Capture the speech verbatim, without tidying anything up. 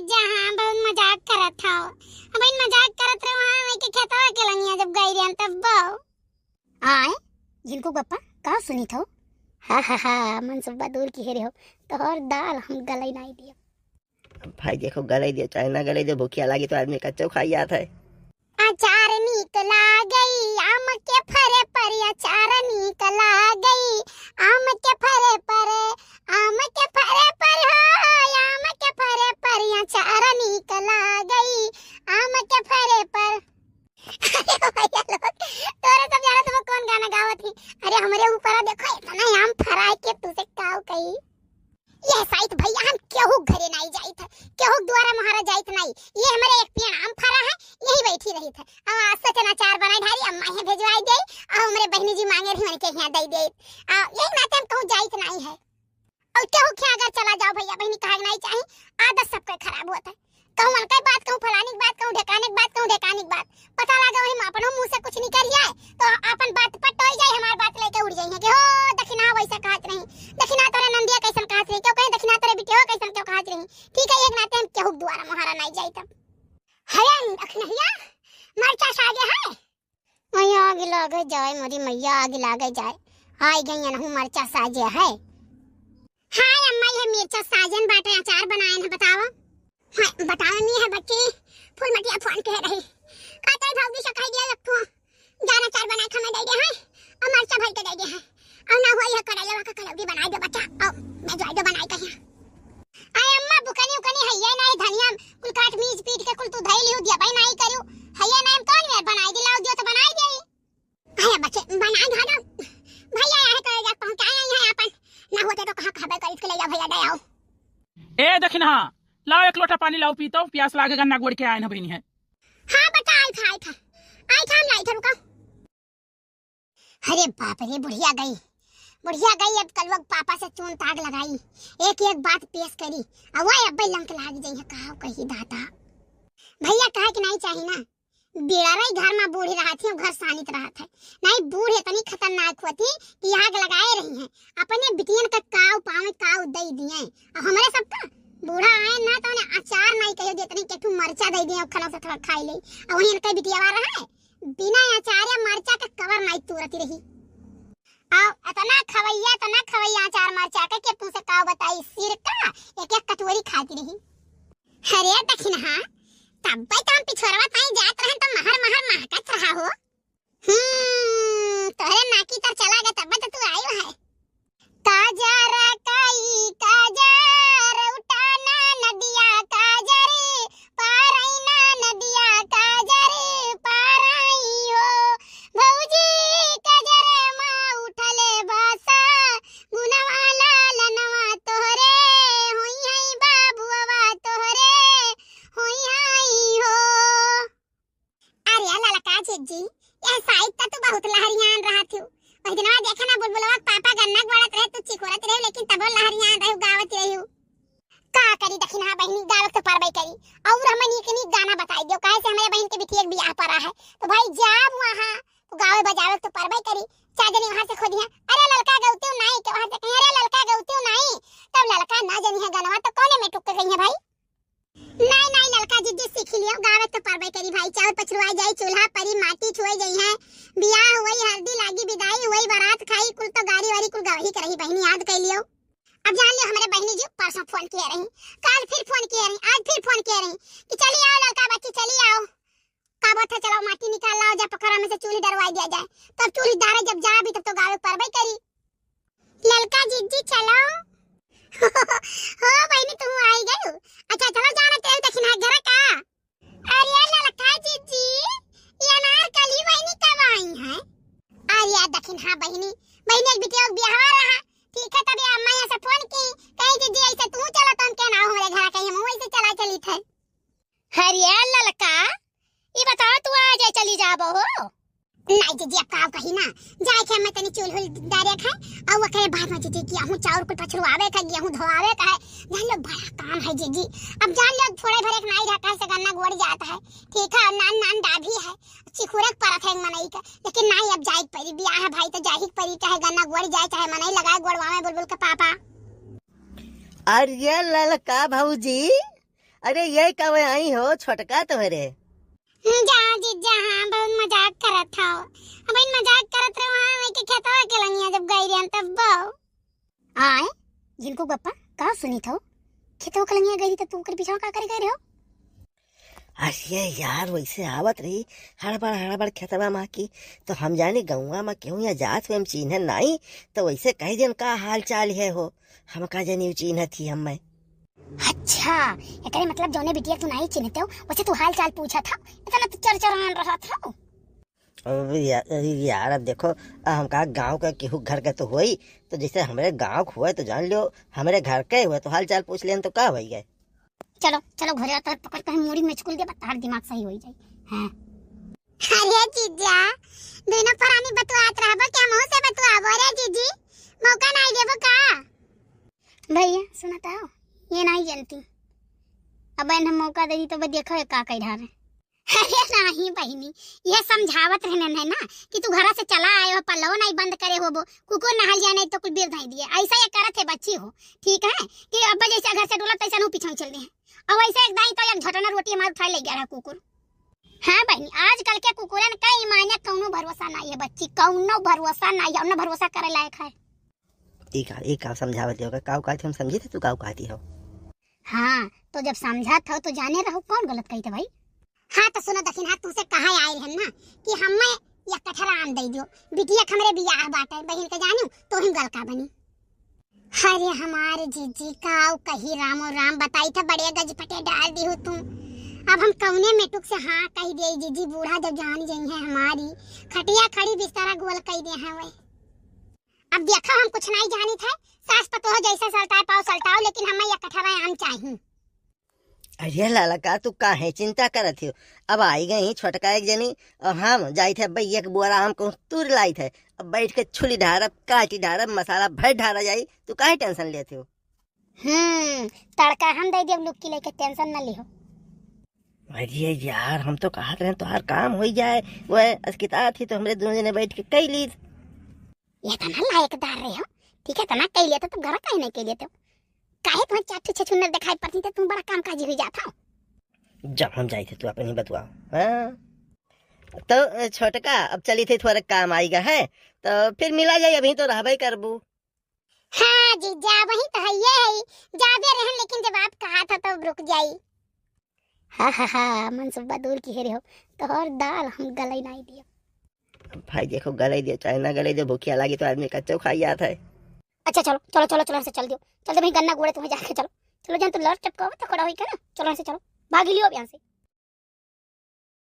जहाँ बहुत मजाक करत हौ। अब इन मजाक करत रहो, हाँ, वही के खेतवा के लंगिया जब गई रहन तब बो। आए, झिनकू बप्पा, का सुनित हौ? हा, हा, हा, मनसुब्बा दूर की हेरे हो, तोहर दाल हम गलई नाई दियो। भाई देखो, गलई दियो चाहे ना गलई दियो, भूखिया लागी तो आदमी कच्चो खाई जात है। अचार नीक लागई आम के फरे पर, अचार नीक लागई आम के फरे पर, आम के फरे पर हो, आम के फरे पर, अचार नीक लागई आम के फरे पर। अरे भैया लोग, तोरे सब जाना तो कौन गाना गावत ही? अरे हमरे ऊपर देखो, इतना आम फरा के तुसे काव कही। ये साइत भैया हम केहू घरे नाई जाइत है, केहू दुआरा मुहारा जाइत नाई। ये हमरे एक पेड़ आम फरा है, यही बैठी रहित है। अब आज सोचन अचार बनाई ढारी, अम्मा यहाँ भेजवाई दे, और हमरे बहनी जी मांगे रही, उनके यहाँ दे दे। आ, यही नाते हम कहूँ जाइत नाई है। और केहू के अगर चला जाओ भैया बहनी कहा नाई चाही, आदत सबके खराब होत है। कहूँ उनके बात, कहूँ फलानी के बात, कहूँ ढेकाने के बात, कहूँ ढेकाने के बात। पता लगा वही अपनो मुँह से कुछ निकल जाए, तो अपन बात पट हो जाए, हमार बात लेके उड़ जाइए कि हो दखिना वैसा कहत रही, दखिना तोरे नंदिया कैसन कहत रही, क्यों कहे दखिना तोरे बिटिया कैसन क्यों कहत रही। ठीक है, एक नाते हम केहू के दुआरा मुहारा नाई जाइत। अरे अखनहिया, मरचा सागे है? मैया आग लागे जाए, मोरी मैया आग लागे जाए। आई गई अनहु मरचा साजे है। हाय अम्मा, ये मिर्चा साजन बाटे, अचार बनाएन है, बतावा। हाँ, बतावा नहीं है बच्ची, फूलमटिया फोन के रही। कहते भौजी से कह दिया एक ठो, जान अचार बनाए के हमें दे दे है, और मरचा भर के दे दे है, और ना हुआ यह करेला का कलौड़ी बनाए दे बच्चा, और मैं जाए दो बनाए कहीं। आय अम्मा, बुकनी उकनी हइये नाई, धनिया कुल काट मीज पीट के कुल तू धई लियो, दिया भाई नाई करियो। हइये नाई, हम कौन मेर बनाई दिलाओ, दियो तो बनाई देई। आय बच्चे, बनाई धरो। भैया आए तो जा पहुंचाए आई है अपन। ना होते तो कहाँ कहबे करित के ले जा भैया, दे आओ। ए दखिनहा, लाओ एक लोटा पानी लाओ, पीतो, प्यास लागेगा, ना गोड़ के आए ना बहिनी है। हाँ बच्चा, आई था, आई था। आई था, हम लाई था, रुको। अरे बाप रे, बुढ़िया गई, बुढ़िया गई। अब कलुआ के पापा से चून ताग लगाई, एक एक बात पेश करी। अब वह अब्बे लंक लाग जाई है, कहा कही दाता। भैया कहा कि नहीं चाही ना, बिड़ारई घर में बूढ़ी रहत ही, घर सानित रहत है। नहीं, बूढ़ इतनी खतरनाक होती कि आग लगाए रही है, अपने बिटियन का काव पावे काव दे दिए। और हमारे सबका बूढ़ा आए ना तो उन्हें अचार नहीं कहियो, जितनी के तू मरचा दे दिए, खाना से थोड़ा खाई ले। और वहीं इनका बिटिया रहा है, बिना अचार या मरचा के कवर नाई तूरत रही। और इतना खवैया, इतना खवैया अचार मरचा के, कि अब तुमसे का बताई, सिरका एक एक कटोरी खाती रही। अरे दखिनहा, तब्बे तो हम पिछोरवा ताई जात रहन तो महर महर महकत रहा हो। हम्म, तोहरे नाकी तर चला गए तब्बे तो तू आयो है। काजर काई काजर उठाना नदिया, काजर पारैना नदिया, काजर पारई हो। भौजी काजर मा उठले भाषा, गुनवा लालनवा तोहरे, होई है बाबुआ तोहरे, होई है हो। अरे ललका जिज्जी, यह साइत त तू बहुत लहरियान रहत हूँ। वही दिनवा देखे ना बुलबुलवा के पापा गन्ना गोड़त रहे, तू चिकोरत रहे, लेकिन तबो लहरियान रहे, गावत रहे। का करी दखिनहा बहिनी, गावे तो परबे करी। और हमें नीक नीक गाना बताई दियो, काहे से हमारे बहन के बिटिया के बियाह पड़ा है। तो भाई जाब वहाँ, तो गावे बजावे तो परबे करी। चार जनी वहाँ से खोदिया, अरे ललका गौतियो नाई के, वहाँ से कहीं अरे ललका गौतियो नाई, तब ललका ना जनी है गनवा तो कौने में टुक के गई है भाई। नाई, नाई, ललका जिज्जी सीखी लियो, गावे तो परबे करी भाई। चाउर पछुआई जाई, चूल्हा परी, माटी छुए जाई है, बियाह हुई, हल्दी लागी, विदाई हुई, बारात खाई, कुल तो गारी वारी कुल गवही के रही बहिनी, याद कर लियो। अब जान लियो, हमारे बहिनी जी परसों फोन किए रही, काल फिर फोन किए रही, आज फिर फोन किए रही कि चली आओ ललका बच्ची, चली आओ। का बात है, चलो माटी निकाल लाओ, जब पोखरा में से चूल्ही डरवाई दिया जाए। तब चूल्ही डारे जब जा भी, तब तो गावे परबे करी। ललका जिज्जी चलो। हो बहिनी, तू आई गयू। अच्छा चलो, जाना तेल दखिना घर का। अरे ललका जिज्जी, ये अनारकली बहिनी कब आई है? अरे दखिनहा बहिनी, बहिनी एक बिटिया के बियाहवा रहा। ठीक है, तब ये अम्मा यहाँ से फोन की, कहीं जिज्जी ऐसे तू चलो, तो हम क्या ना हो हमारे घर, कहीं हम वैसे चला चली थे। अरे ललका, ई बताओ, तू आज चली जाबो हो? नाई जिज्जी, अब का कही ना, जाए के मैं तनी चूल हुल डारे खाए, और वो कहे बाद में जिज्जी, गेहूं चाउर कुल पछुआवे का, गेहूं धोआवे का है, जान लो बड़ा काम है जिज्जी। अब जान लो थोड़े भर एक नाई रहता है, से गन्ना गोड़ जाता है, ठीक है, और नान नान डाभी है, चिखुरे के परत है मनई का, लेकिन नाई अब जाए के परी, बियाह है भाई तो जाए के परी, चाहे गन्ना गोड़ जाए, चाहे मनई लगाए गोड़वा में बुलबुल के पापा। अरे ललका भौजी, अरे, ये कब आई हो, छोटका तोहरे? हम्म, जा जीजा, हाँ, बहुत मजाक करत हौ। अब इन मजाक करत रहो, हाँ, वही के खेतवा के लंगिया जब गई रहन तब बहू। आए, झिनकू बप्पा, का सुनी थौ? खेतवा के लंगिया गई रही तो तू ओकर पीछा का करे गए रहो? अरे यार, वैसे आवत रही हड़बड़ हड़बड़ खेतवा मा की, तो हम जानी गौवा मा केहू यहाँ जात हुए, हम चीन्हे नाई, तो वैसे कह देन का हाल चाल है हो, हम का जानी उ चीन्हत ही हमें। अच्छा, एकरे मतलब जौने बिटिया तू नाई चिन्हते हो, वैसे तू हाल चाल पूछत हो, इतना तो चरचरान रहत हो। अब या-, यार, अब देखो, अब हम कहा गाँव का केहू घर का तो होई, तो जैसे हमरे गाँव के हुए तो जान लियो, हमरे घर के हुए तो हाल चाल पूछ लेन तो का होई गए। चलो, चलो घरे, तोर पकड़ के हम मूड़ी में चुकुल देबा, तार दिमाग सही होई जाई। हाँ। अरे जीजा, दोनों परानी बतुआत रहबो, क्या मुँह से बतुआबो रे जीजी? मौका नाई देबो का? भैया, सुनत हो? ये नाई जनती। अब इन हम मौका दे दी तो अब देखो ये का कह रहा है। अरे नाही बहिनी, ये समझावत रहने है ना कि तू घरा से चला आयो, पल्लव नाई बंद करे होबो, कुकुर नहल जाए नाई तो कुल बिल धाई दिए। ऐसा ये करत है बच्ची हो, ठीक है, कि अब जैसे घर से डोलत तैसे नू पीछे चल दे है। और वैसे एक दाई तो एक झटना रोटी हमार उठा ले गया रहा कुकुर। हाँ बहिनी, आजकल के कुकुरन का ईमान या कौनो भरोसा नाई है बच्ची, कौनो भरोसा नाई है, ना भरोसा करे लायक है। ई का, ई का समझावत हो? का कहती हम समझी थे, तू का कहती हो? हाँ, तो जब समझत हो तो जाने रहो कौन गलत कही थे भाई। हाँ तो सुनो दखिन, हाँ तुमसे कहा आए रहन ना कि हमें या कठरा आम दे दियो, बिटिया के हमरे बियाह बाटे, बहिन के जानू तो हम गल का बनी। अरे हमारे जीजी का कही रामो राम बताई था, बड़े गजपटे डाल दी हो तुम। अब हम कौने मेटुक से हाँ कह दे जीजी, बूढ़ा जब जान जाई है हमारी, खटिया खड़ी बिस्तरा गोल कह दे हैं वे। अब देखा हम कुछ नहीं जानी थे, सास पतोह जैसे सलटाए पाओ सलटाओ, लेकिन हमें या कठरा आम चाही। अरे लाला का तू काहे चिंता करत हो? अब आई गई छोटका एक जनी, अब हम जाई थे अब एक बोरा आम को तूर लाई थे, अब बैठ के छुली ढारब, काटी ढारब, मसाला भर ढारा जाई, तू काहे टेंशन लेत हो? हम्म, तड़का हम दे देब लुक्की लेके, टेंशन न लिहो। अरे यार, हम तो कहत रहे तोहार काम होई जाए, वह अस्किता थी तो हमरे दोनों जने बैठ के कई ली। ये तो ना लायकदार रहे हो, ठीक है, तो ना कई लेते तो घर काहे नहीं कई लेते हो? काहे तुम्हें चार ठे छछुन्नर दिखाई पड़ती थे, तुम बड़ा काम काजी हुई जात हो। जब हम जाई थे तू अपन ही बतुआ। हाँ? तो छोटका, अब चली थे, थोड़ा काम आईगा है, तो फिर मिला जाए, अभी तो रहबे करबू। हाँ जीजा, वही तो है, ये है, जाबे रहन, लेकिन जब आप कहा था तब रुक जाई। हा हा हा, मनसुबा दूर की हेरे हो, तोहर दाल हम गलाई नाई दियो। भाई देखो, गलाई दियो चाहे ना गलाई दियो, भूखिया लागी तो आदमी कच्चो खाई जात है। अच्छा चलो चलो चलो चलो, से चल दियो, चल दे भाई, गन्ना गोड़े तुम्हें जाके चलो, चलो जान तो लड़ चटकाओ तो खड़ा होई के ना, चलो से चलो, भागी लियो अब यहाँ से।